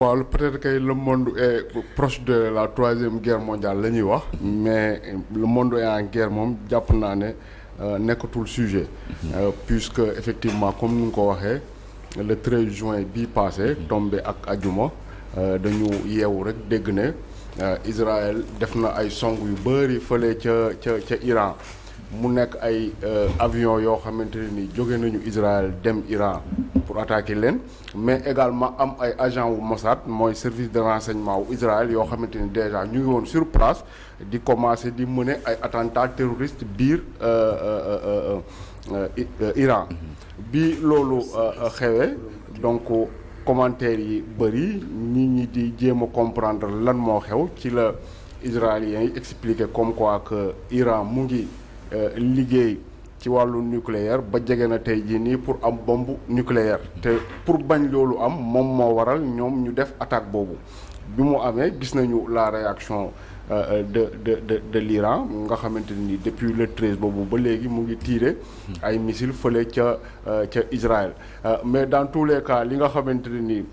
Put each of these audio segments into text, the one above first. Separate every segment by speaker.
Speaker 1: waaw peut-être que le monde est proche de la troisième guerre mondiale la ñuy wax mais le monde est en guerre moom jàpp naa ne nekkatul sujet puisque effectivement comme ni nga ko waxee le 13 juin bii passé tombé ak ajuma dañu yeewu rek dégg ne Israël def na ay song yu bëri fële ca Iran mu nekk ay avion yoo xamante ne ni jóge nañu Israël dem Iran pour attaquer leen mais également am ay agent wu Mossad mooy service de renseignement wu Israël yoo xamante ni déjà ñu ngi woon sur place di commencer di mener ay attentats terroristes biir Iran bi loolu xewee donc commentaires yi bëri nit ñi di jéem a comprendre lan moo xew ci la israéliens yi expliquer comme quoi que Iran mu ngi liggéey ci wàllu nucléaire ba jege na tey jii nii pour am bombe nucléaire te pour bañ loolu am moom moo waral ñoom ñu def attaque boobu bi mu amee gis nañu la réaction de l'Iran nga xamante ni depuis le 13 boobu ba léegi mu ngi tirer ay missiles fële ca Israël mais dans tous les cas li nga xamante ne ni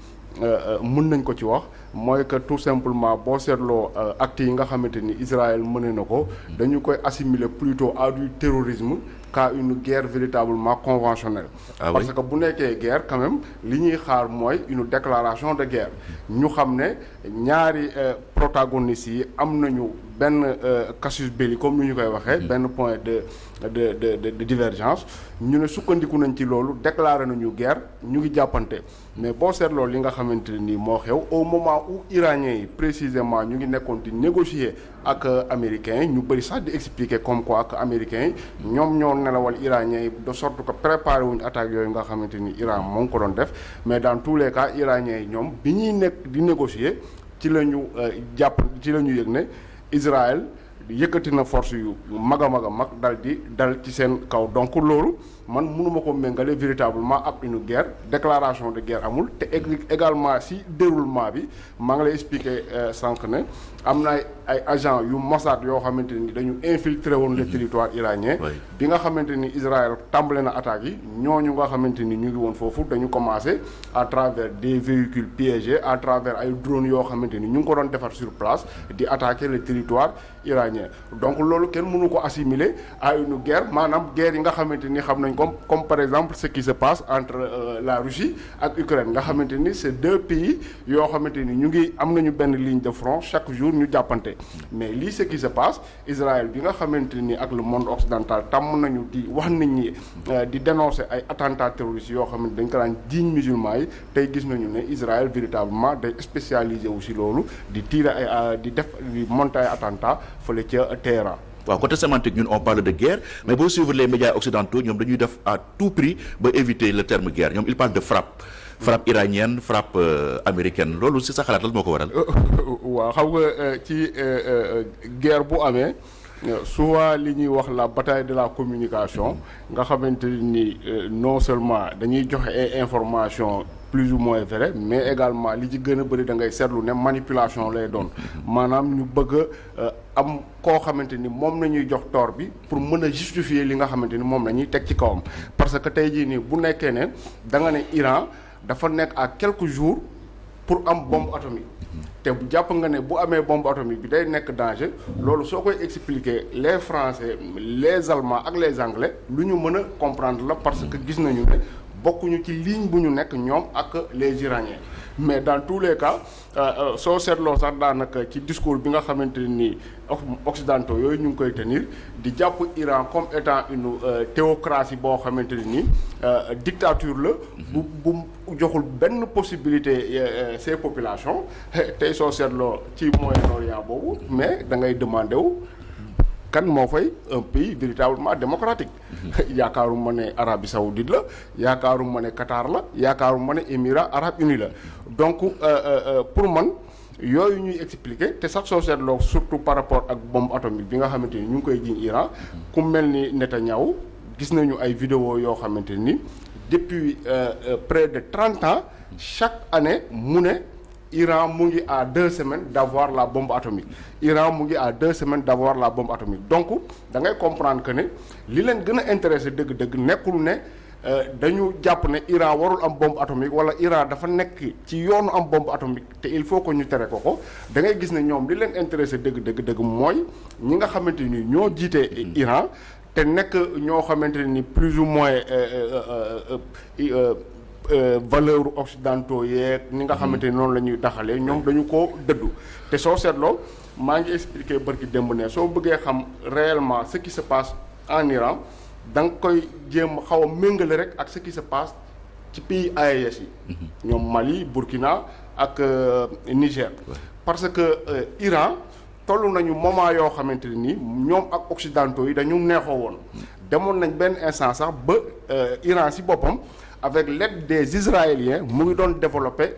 Speaker 1: mën nañ ko ci wax mooy que tout simplement boo seetloo actes yi nga xamante ni Israël mëne na ko dañu koy assimiler plutôt à du terrorisme qu'à une guerre véritablement conventionnelle. Parce que bu nekkee guerre quand même li ñuy xaar mooy une déclaration de guerre ñu xam ne ñaari protagonistes yi am nañu benn casus belli comme ni ñu koy waxee benn point de divergence ñu ne sukkandiku nañ ci loolu déclaré nañu guerre ñu ngi jàppante mais boo seetloo li nga xamante ne nii moo xew au moment où iraniens yi précisément ñu ngi nekkoon di négocier ak américains yi ñu bëri sax di expliquer comme quoi que américains yi ñoom ñoo nelawal iraniens yi de sorte que préparé wuñu attaque yooyu nga xamante ni Iran moo ngi ko doon def mais dans tous les cas iraniens yi ñoom bi ñuy nekk di négocier ci la ñu ci la ñu yëg ne Israël yëkkati na force yu mag a mag dal ci seen kaw donc loolu man mënuma ko méngale véritablement ak une guerre déclaration de guerre amul te également si déroulement bi maa ngi lay expliquer sànq ne am na ay agents yu Mossad yoo xamante ni dañu infiltré woon le territoire iranien bi nga xamante ni Israël tàmbale na attaques yi ñooñu nga xamante ni ñu ngi woon foofu dañu commencé à travers des véhicules piégés à travers ay drones yoo xamante ni ñu ngi ko doon defar sur place di attaquer le territoire iranien donc loolu kenn mënu ko assimiler à une guerre maanaam guerre yi nga xamante ni xam nañ comme par exemple ce qui se passe entre la Russie ak Ukraine nga xamante ni c'est deux pays yoo xamante ni ñu ngi am nañu benn ligne de front chaque jour ñu jàppante mais lii ce qui se passe Israël bi nga xamante ni ak le monde occidental tàmm nañu di wax nit ñi di dénoncer ay attentats terroristes yoo xamante dañ ko daan jiiñ musulmans yi tey gis nañu ne Israël véritablement day spécialisé wu si loolu di tirer ay di def di monter ay attentats fële ca Téhéran.
Speaker 2: waaw côté sémantique ñun on parle de guerre mais boo suivre les médias occidentaux ñoom dañuy def à tout prix ba éviter le terme guerre ñoom ils parlent de frappe iranienne frappe américaine loolu si sa xalaat lan moo ko waral.
Speaker 1: waaw xam nga ci guerre bu amee souvent li ñuy wax la bataille de la communication nga xamante ni non seulement dañuy joxe ay information plus ou moins vrai mais également li ci gën a bëri da ngay seetlu ne manipulation lay doon maanaam ñu bëgg am koo xamante ni moom la ñuy jox tort bi pour mën a justifier li nga xamante ni moom la ñuy teg ci kawam parce que tey jii nii bu nekkee ne da nga ne Iran dafa nekk à quelques jours pour am bombe atomique te bu jàpp nga ne bu amee bombe atomique bi day nekk danger loolu soo koy expliquer les Français les Allemands ak les Anglais lu ñu mën a comprendre la parce que gis nañu ne bokkuñu ci ligne bu ñu nekk ñoom ak les Iraniens mais dans tous les cas soo seetloo sax daanaka ci discours bi nga xamante ni occidentaux yooyu ñu ngi koy tenir di jàpp Iran comme étant une théocratie boo xamante ni dictature la bu joxul benn possibilité ces populations tey soo seetloo ci Moyen-Orient boobu mais da ngay demander wu kan moo fay un pays véritablement démocratique yaakaaruma ne Arabie Saoudite la yaakaaruma ne Qatar la yaakaaruma ne Émirats Arabes Unis la donc pour man yooyu ñuy expliquer te sax soo seetloo surtout par rapport ak bombe atomique bi nga xamante ni ñu ngi koy jiiñ Iran ku mel ni Netanyahou gis nañu ay vidéo yoo xamante ni depuis près de 30 ans chaque année mu ne Iran mu ngi à 2 semaines d'avoir la bombe atomique Iran mu ngi à 2 semaines d'avoir la bombe atomique donc da ngay comprendre que ne li leen gën a intéressé dëgg-dëgg nekkul ne dañu jàpp ne Iran warul am bombe atomique wala Iran dafa nekk ci yoonu am bombe atomique te il faut que ñu tere ko da ngay gis ne ñoom li leen intéressé dëgg mooy ñi nga xamante ni ñoo jiite Iran te nekk ñoo xamante ni plus ou moins valeur occidentaux yeeg ñi nga xamante ni noonu la ñuy taxalee ñoom dañu ko dëddu te soo seetloo maa ngi expliqué barki démb ne soo bëggee xam réellement ce qui se passe en Iran da nga koy jéem xaw a méngale rek ak ce qui se passe ci pays AES yi ñoom Mali Burkina ak Niger parce que Iran toll nañu moment yoo xamante ni ñoom ak occidentaux yi dañu neexoo woon demoon nañ benn instant sax ba Iran si boppam avec l'aide des Israéliens mu ngi doon développer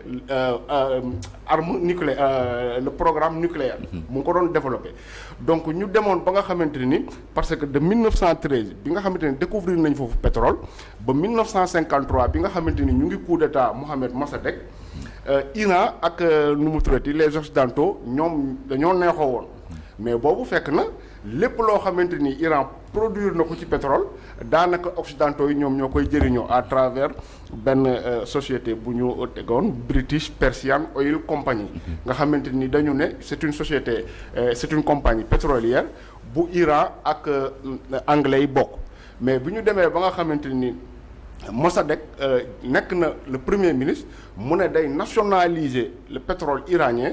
Speaker 1: arme nucléaire le programme nucléaire mu ngi ko doon développer donc ñu demoon ba nga xamante ni parce que de 1913 bi nga xamante ni découvrir nañ foofu pétrole ba 1953 bi nga xamante ni ñu ngi coup d'état Mohamed Mossadegh Iran ak nu mu tuddati les occidentaux ñoom dañoo neexoo woon mais boobu fekk na lépp loo xamante ni Iran produire na ko ci pétrole daanaka occidentaux yi ñoom ñoo koy jëriñoo à travers benn société bu ñu tegoon British Persian Oil Company nga xamante ni dañu ne c'est une société c'est une compagnie pétrolière bu Iran ak anglais yi bokk mais bu ñu demee ba nga xamante ni Mossadegh nekk na le premier ministre mu ne day nationaliser le pétrole iranien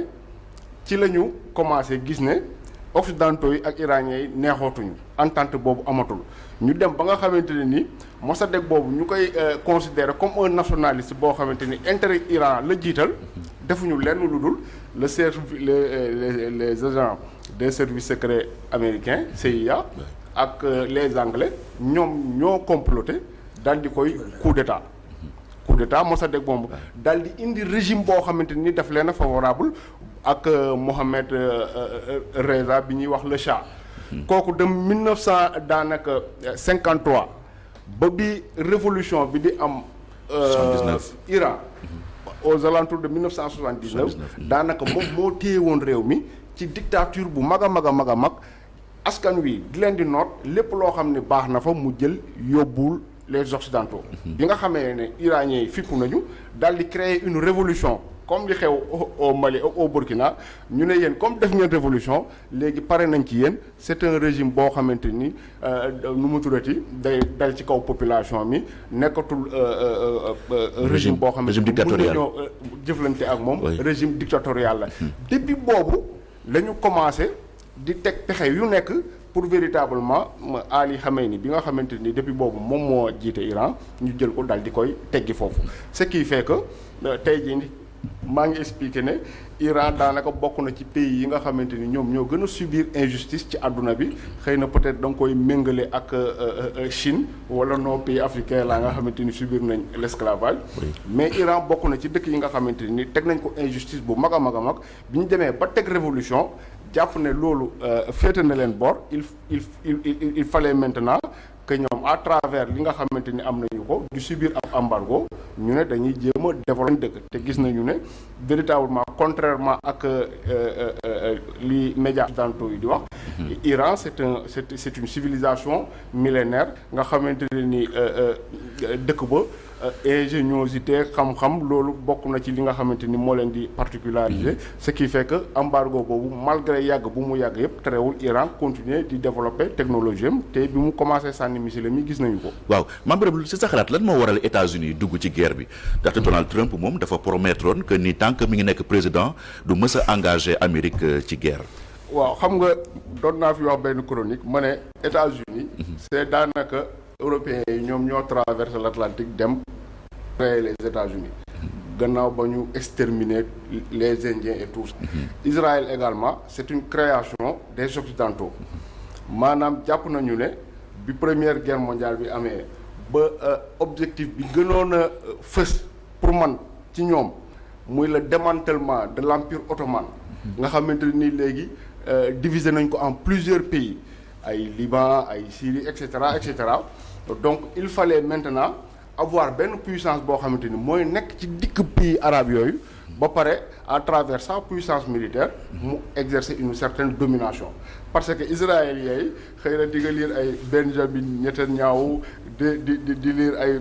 Speaker 1: ci la ñu commencé gis ne occidentaux yi ak iraniens yi neexootuñu entente boobu amatul ñu dem ba nga xamante ne ni Mossadegh boobu ñu koy considérer comme un nationaliste boo xamante ni intérêt Iran la jiital defuñu lenn lu dul les agents des services secrets américains CIA ak les anglais ñoom ñoo comploté daal di koy coup d'état Mossadegh boobu daal di indi régime boo xamante ni daf leen a favorable ak Mohamed Reza bi ñuy wax le Shah kooku de 1900 daanaka 53 ba bi révolution bi di am Iran aux alentours de 1979 daanaka moom moo téye woon réew mi ci dictature bu mag a mag askan wi di leen di noot lépp loo xam ne baax na fa mu jël yóbbul les occidentaux bi nga xamee ne iraniens yi fippu nañu daal di créer une révolution comme li xew au Mali au Burkina ñu ne yéen comme def ngeen révolution léegi pare nañ ci yéen c'est un régime boo xamante ni nu mu tuddati day dal ci kaw population mi nekkatul régime boo xamante ni mën nañoo jëflante ak moom régime dictatorial la depuis boobu la ñu commencé di teg pexe yu nekk pour véritablement Ali Khamenei bi nga xamante ni depuis boobu moom moo jiite Iran ñu jël ko dal di koy teggi foofu ce qui fait que tey jii maa ngi expliqué ne Iran daanaka bokk na ci pays yi nga xamante ni ñoom ñoo gën a subir injustice ci àdduna bi xëy na peut-être da nga koy méngale ak Chine wala nos pays africains la nga xamante ni subir nañ l'esclavage mais Iran bokk na ci dëkk yi nga xamante ni teg nañ ko injustice bu mag a mag bi ñu demee ba teg révolution jàpp ne loolu féete na leen bor il fallait maintenant que ñoom à travers li nga xamante ni am nañu ko du subir ab embargo ñu ne dañuy jéem a développer dëkk te gis nañu ne véritablement contrairement ak li médias occidentaux yi di wax Iran c'est une civilisation millénaire nga xamante ne ni dëkk ba ingéniosité xam-xam loolu bokk na ci li nga xamante ni moo leen di particulariser ce qui fait que embargo boobu malgré yàgg bu mu yàgg yëpp terewul Iran continuer di développer technologie am te bi mu commencé sànni missile mi gis nañu ko.
Speaker 2: waaw Mame Birame ci sa xalaat lan moo waral États-Unis dugg ci guerre bi ndaxte Donald Trump moom dafa promettroon que ni tant que mi ngi nekk président du mës a engagé Amérique ci guerre.
Speaker 1: waaw xam nga doon naa fi wax benn chronique ma ne États-Unis c'est daanaka européens yi ñoom ñoo traversé l'Atlantique dem créer les États-Unis gannaaw ba ñu exterminer les Indiens et tout ça. Israël également c'est une création des Occidentaux maanaam jàpp nañu ne bi première guerre mondiale bi amee ba objectif bi gënoon a fës pour man ci ñoom muy le démantèlement de l'empire ottoman nga xamante ni léegi divisé nañ ko en plusieurs pays ay Liban ay Syrie et cetera donc il fallait maintenant avoir benn puissance boo xamante ni mooy nekk ci dikk pays arabe yooyu ba pare à travers sa puissance militaire mu exercer une certaine domination parce que israéliens yi xëy na di nga lire ay Benjamin Netanyahu di lire ay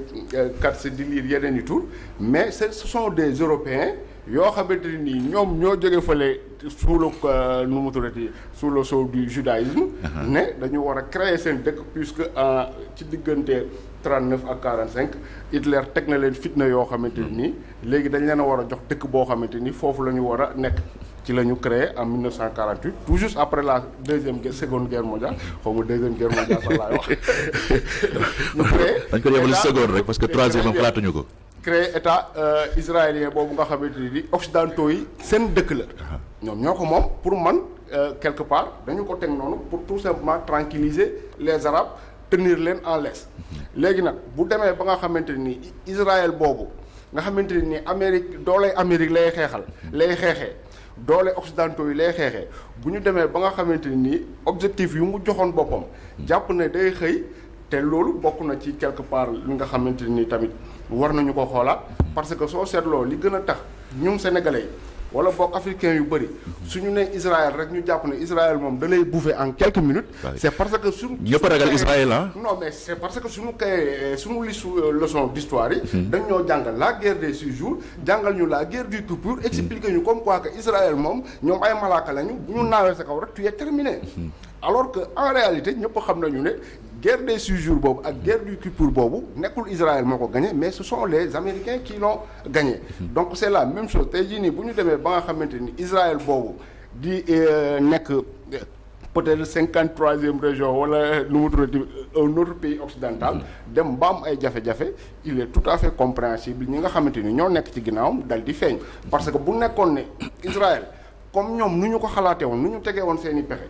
Speaker 1: Katz di lire yeneen i tur mais ce sont des Européens yoo xamante ni ñoom ñoo jóge fële sous le nu mu tuddati sous le sceau du judaïsme ne dañu war a créer seen dëkk puisque ci diggante 39 ak 45 Hitler teg na leen fitna yoo xamante ni léegi dañ leen a war a jox dëkk boo xamante ni foofu la ñu war a nekk ci la ñu créé en 1948 tout juste après la seconde guerre mondiale xaw ma deuxième guerre mondiale sax laay wax ñu créé
Speaker 2: dañ ko yebal seconde rek parce que troisième xalaatuñu ko
Speaker 1: créé état israélien boobu nga xamante ni occidentaux yi seen dëkk la ñoom ñoo ko moom pour man quelque part dañu ko teg noonu pour tout simplement tranquilliser les arabes tenir leen en laisse léegi nag bu demee ba nga xamante ni Israël boobu nga xamante ni Amérique dooley Amérique lay xeexee doole occidentaux yi lay xeexee bu ñu demee ba nga xamante ni objectif yu mu joxoon boppam jàpp ne day xëy te loolu bokk na ci quelque part li nga xamante ni tamit war nañu ko xoolaat parce que soo seetloo li gën a tax ñun sénégalais yi wala boog africains yu bëri suñu nee Israël rek ñu jàpp ne Israël moom da lay bouffer en quelques minutes. c'est parce que suñu.
Speaker 2: ñëpp a ragal Israël ah.
Speaker 1: non mais c'est parce que suñu kay suñu leçon d'histoire yi. dañ ñoo jàngal la guerre des 6 jours jàngal ñu la guerre du tout pour expliquer ñu comme quoi que Israël moom ñoom ay malaaka lañu bu ñu naawee sa kaw rek tu es terminé. alors que en réalité ñëpp xam nañu ne guerre des 6 jours boobu ak guerre du Kippour boobu nekkul Israël moo ko gagné mais ce sont les Américains qui l'ont gagné. donc c'est la même chose tey jii nii bu ñu demee ba nga xamante ni Israël boobu di nekk peut-être 53e région wala nu mu tuddati un autre pays occidental dem ba am ay jafe-jafe il est tout à fait compréhensible ñi nga xamante ni ñoo nekk ci ginnaawam dal di feeñ parce que bu nekkoon ne Israël comme ñoom nu ñu ko xalaatee woon nu ñu tegee woon seen i pexe.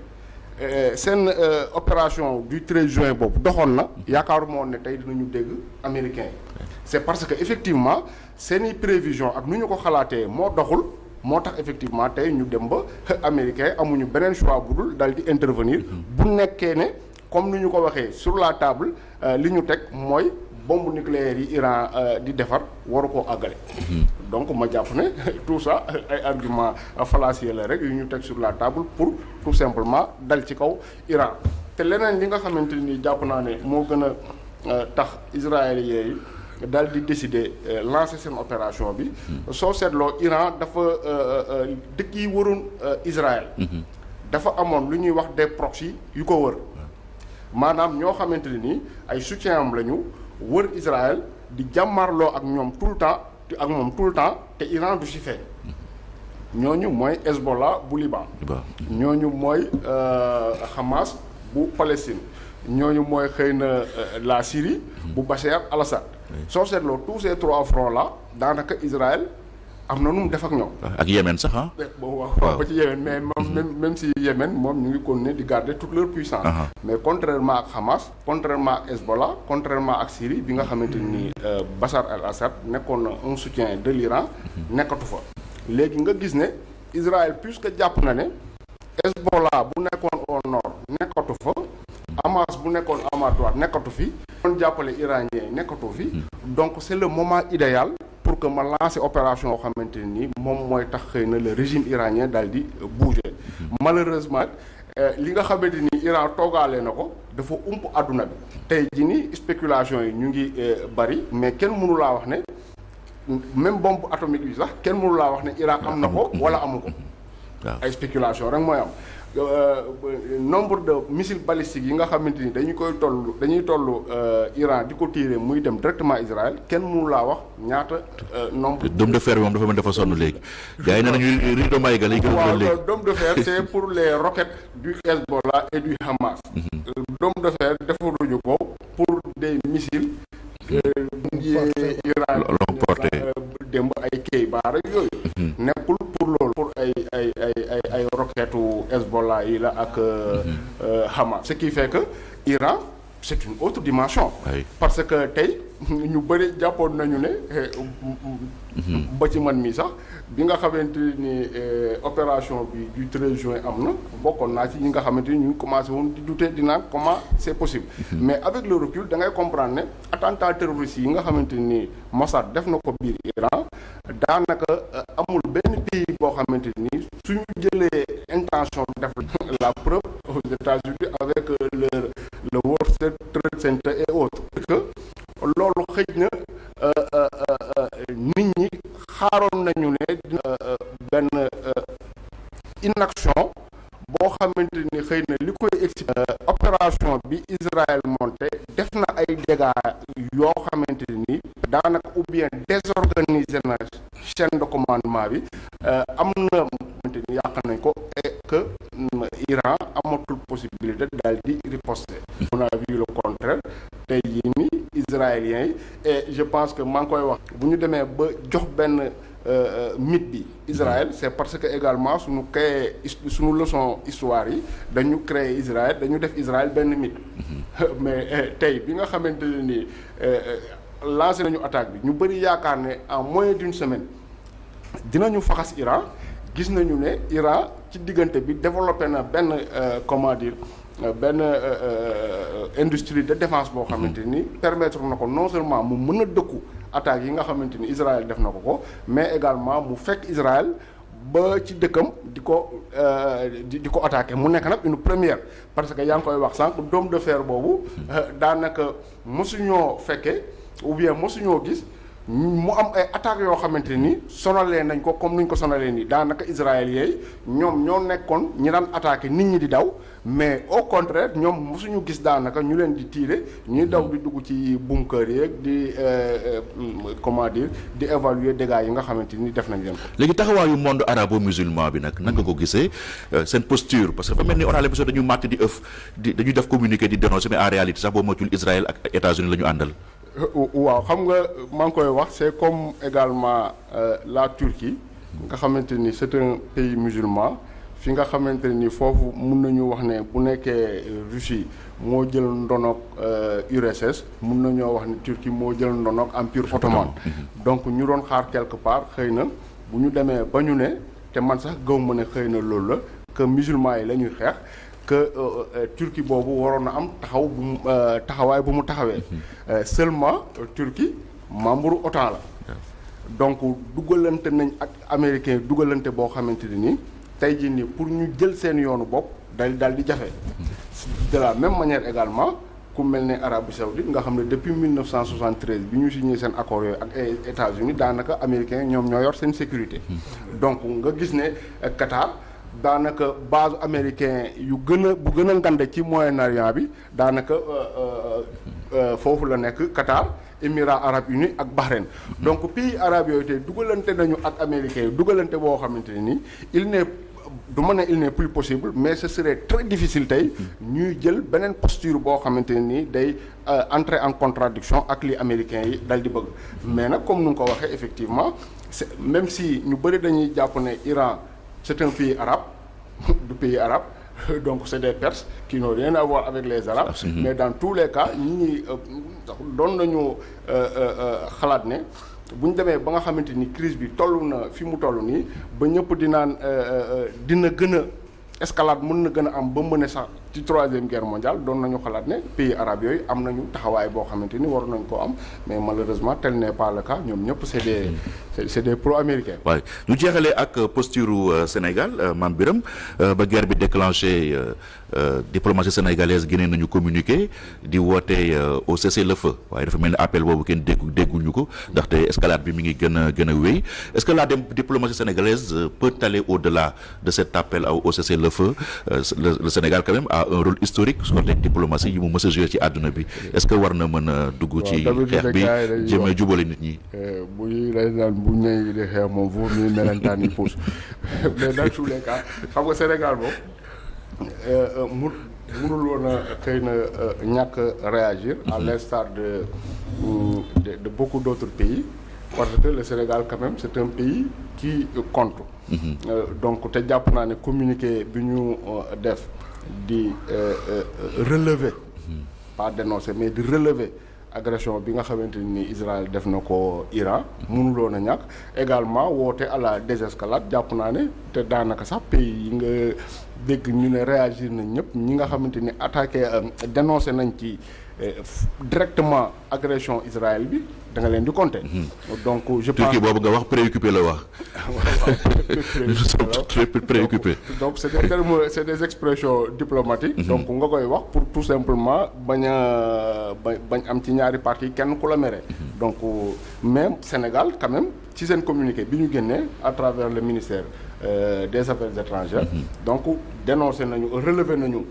Speaker 1: seen opération du 13 juin boobu doxoon na yaakaaruma woon ne tey dinañu dégg américains yi c'est parce que effectivement seeni prévision ak nu ñu ko xalaatee moo doxul moo tax effectivement tey ñu dem ba américains amuñu beneen choix bu dul dal di intervenir bu nekkee ne comme ni ñu ko waxee sur la table li ñu teg mooy bombe nucléaire yi Iran di defar waru koo àggale donc ma jàpp ne tout ça ay argument fallacieux la rek yu ñu teg sur la table pour tout simplement dal ci kaw Iran te leneen li nga xamante ni jàpp naa ne moo gën a tax israéliens yi dal di décider lancer seen opération bi soo seetloo Iran dafa dëkk yi waroon Israël dafa amoon lu ñuy wax des proxys yu ko wër maanaam ñoo xamante ne ni ay soutien am lañu wër Israël di jàmmarloo ak ñoom tout le temps te Iran du ci feeñ ñooñu mooy Hezbollah bu Liban ñooñu mooy Hamas bu Palestine ñooñu mooy xëy na la Syrie bu Bachar al-Assad soo seetloo tous ces 3 fronts là daanaka Israël am na nu mu def ak ñoom.
Speaker 2: ak Yémen sax ah.
Speaker 1: waaw ba ci Yémen mais moom même si Yémen moom ñu ngi continuer di garder toute leur puissance. mais contrairement ak Hamas contrairement ak Hezbollah contrairement ak Syrie bi nga xamante ni Bachar al-Assad nekkoon na un soutien de l'Iran nekkatu fa. léegi nga gis ne Israël puisque jàpp na ne Hezbollah bu nekkoon au nord nekkatu fa. Hamas bu nekkoon à droite nekkatu fi. doon jàppale iranien nekkatu fi. donc c'est le moment idéal. pour que ma lancer opération yoo xamante ni moom mooy tax xëy na le régime iranien daal di bouger malheureusement li nga xamante ni Iran toogaale na ko dafa ump àdduna bi tey ji ni spéculation yi ñu ngi bari mais kenn mënu laa wax ne même bombe atomique bi sax kenn mënu laa wax ne Iran am na ko wala amu ko ay spéculation rek mooy am nombre de missiles balistiques yi nga xamante ni dañuy toll Iran di ko tirer muy dem directement Israël kenn mënu laa wax ñaata nombre.
Speaker 2: dôme de fer bi moom dafa mel dafa sonn léegi. gars yi nee nañu rideau Maïga lay gën a léegi.
Speaker 1: waaw dôme de fer c'est pour les roquettes du Hezbollah et du Hamas. dôme de fer defaruñu ko pour des missiles. Iran
Speaker 2: long porté
Speaker 1: démb ay kay baar ak yooyu. nekkul pour loolu pour ay roquettes Hezbollah yi la ak Hamas. ce qui fait que Iran c'est une autre dimension. parce que tey ñu bëri jàppoon nañu ne ba ci man mii sax bi nga xamante ni opération bi du 13 juin am na bokkoon naa ci ñi nga xamante ni ñu ngi commencé woon di douter di naan comment c'est possible. Mais avec le recul da ngay comprendre ne attentat terroriste yi nga xamante ni Mossad def na ko biir Iran daanaka amul benn pays boo xamante ni suñu jëlee intention def la preuve aux États-Unis avec le World Trade Center et autres que loolu xëj na nit ñi xaaroon nañu ne benn inaction boo xamante ni xëy na li koy expliqué opération bi Israël monté def na ay dégâts yoo xamante ni daanaka ou bien désorganisé na chaîne de commandement bi am na xamante ni yàq nañ ko et que Iran amatul possibilité daal di riposter. On a vu le contraire tey jii ni israéliens yi et je pense que maa ngi koy wax bu ñu demee ba jox benn mythe bi Israël c'est parce que également suñu créé suñu leçon histoire yi dañu créer Israël dañu def Israël benn mythe mais tey bi nga xamante ne ni lancé nañu attaque bi ñu bëri yaakaar ne en moins d'une semaine dinañu faxas Iran gis nañu ne Iran ci diggante bi développé na benn comment dire benn industrie de défense boo xamante ni permettre na ko non seulement mu mën a dëkku attaques yi nga xamante ni Israël def na ko mais également mu fekk Israël ba ci dëkkam di ko attaqué mu nekk nag une première parce que yaa ngi koy wax sànq dôme de fer boobu daanaka mosuñoo fekke ou bien mosuñoo gis mu am ay attaques yoo xamante ni sonalee nañ ko comme ni ñu ko sonalee nii daanaka israéliens yi ñoom ñoo nekkoon ñi daan attaqué nit ñi di daw mais au contraire ñoom mosuñu gis daanaka ñu leen di tirer ñuy daw di dugg ci bunker yeeg di comment dire di évaluer dégâts yi nga xamante ni def nañ leen ko.
Speaker 2: léegi taxawaayu monde arabo-musulman bi nag naka ko gisee seen posture parce que dafa mel ni on a l'impression dañu màtt di ëf dañuy def communiqué di dénoncer mais en réalité sax boo moytuwul Israël ak États-Unis la ñu àndal.
Speaker 1: waaw xam nga maa ngi koy wax c'est comme également la Turquie nga xamante ni c'est un pays musulman fi nga xamante ni foofu mun nañu wax ne bu nekkee Russie moo jël ndonoog URSS mun nañoo wax ne Turquie moo jël ndonoog Empire ottoman donc ñu doon xaar quelque part xëy na bu ñu demee ba ñu ne te man sax gëw ma ne xëy na loolu la que musulmans yi la ñuy xeex que Turquie boobu waroon na am taxawaay bu mu taxawee seulement Turquie membre OTAN la donc dugalante nañ ak américain dugalante boo xamante ni tey jii nii pour ñu jël seen yoonu bopp daal di jafe de la même manière également ku mel ne Arabie Saoudite nga xam ne depuis 1973 bi ñu signé seen accord yooyu ak États-Unis daanaka américain ñoom ñoo yor seen sécurité donc nga gis ne Qatar daanaka base américain yu bu gën a ngande ci Moyen-Orient bi daanaka foofu la nekk Qatar Émirats arabes unis ak Bahreïn donc pays arabes yooyu tey dugalante nañu ak américains yi dugalante boo xamante ne nii il n'est plus possible mais ce serait très difficile tey ñuy jël beneen posture boo xamante ne nii day entrer en contradiction ak li américains yi dal di bëgg mais nag comme nu nga ko waxee effectivement même si ñu bëri dañuy jàpp ne Iran c'est un pays arabe du pays arabe donc c'est des Perses qui n'ont rien à voir avec les Arabes mais dans tous les cas ñi doon nañu xalaat ne bu ñu demee ba nga xamante ni crise bi toll na fi mu toll nii ba ñëpp di naan dina gën a escalade mën na gën a am ba mën a sax ci troisième guerre mondiale doon nañu xalaat ne pays arabes yooyu am nañu taxawaay boo xamante ni war nañ koo am mais malheureusement tel n'est pas le cas ñoom ñëpp c'est des pro-américains.
Speaker 2: waaye ñu jeexalee ak posture Sénégal Mame Birame ba guerre bi déclenché diplomatie sénégalaise génne nañu communiqué di woote au cessez-le-feu waaye dafa mel ni appel boobu kenn dégguñu ko ndaxte escalade bi mi ngi gën a wéy est-ce que la diplomatie sénégalaise peut aller au-delà de cet appel au cessez-le-feu le Sénégal quand même a un rôle historique sur les diplomaties yi mu mës a joué ci àdduna bi est-ce que war na mën a dugg ci xeex bi jëmee jubale nit ñi
Speaker 1: bu ñëw di xeex moom vaut mieux melentaan yi pousse mais dans tous les cas xam nga Sénégal moom mënul woon a xëy na ñàkk réagir à l'instar de beaucoup d'autres pays parce que le Sénégal quand même c'est un pays qui compte donc te jàpp naa ne communiqué bi ñu def di relever pas dénoncer mais di relever agression bi nga xamante ni Israël def na ko Iran mënuloon a ñàkk également woote à la désescalade jàpp naa ne te daanaka sax pays yi nga dégg ñu ne réagir nañ ñëpp ñi nga xamante ni attaqué dénoncé nañ ci directement agression Israël bi da nga leen di compter. Donc je pense
Speaker 2: Turquie boobu nga wax préoccupé la wax. Nous sommes très préoccupés.
Speaker 1: Donc c'est des termes, c'est des expressions diplomatiques. Donc nga koy wax pour tout simplement bañ am ci ñaari parties kenn ku la mere. Donc même Sénégal quand même ci seen communiqué bi ñu génnee à travers le ministère des Affaires étrangères. Donc dénoncé nañu relevé nañu.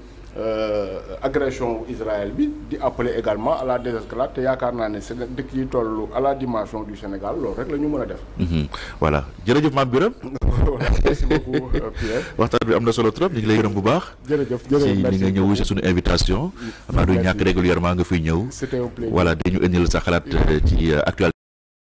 Speaker 1: Agression Israël bi di appeler également à la désescalade te yaakaar naa ne dëkk yi toll à la dimension du Sénégal loolu rek la ñu mën a def.
Speaker 2: Voilà jërëjëf Mame Birame.
Speaker 1: Voilà merci beaucoup Pierre.
Speaker 2: waxtaan bi am na solo trop ñu ngi lay gërëm bu baax.
Speaker 1: jërëjëf
Speaker 2: si ni nga ñëw si suñu invitation. xam naa du ñàkk régulièrement nga fiy ñëw.
Speaker 1: C'était un plaisir.
Speaker 2: voilà dañu indil sa xalaat ci actualité.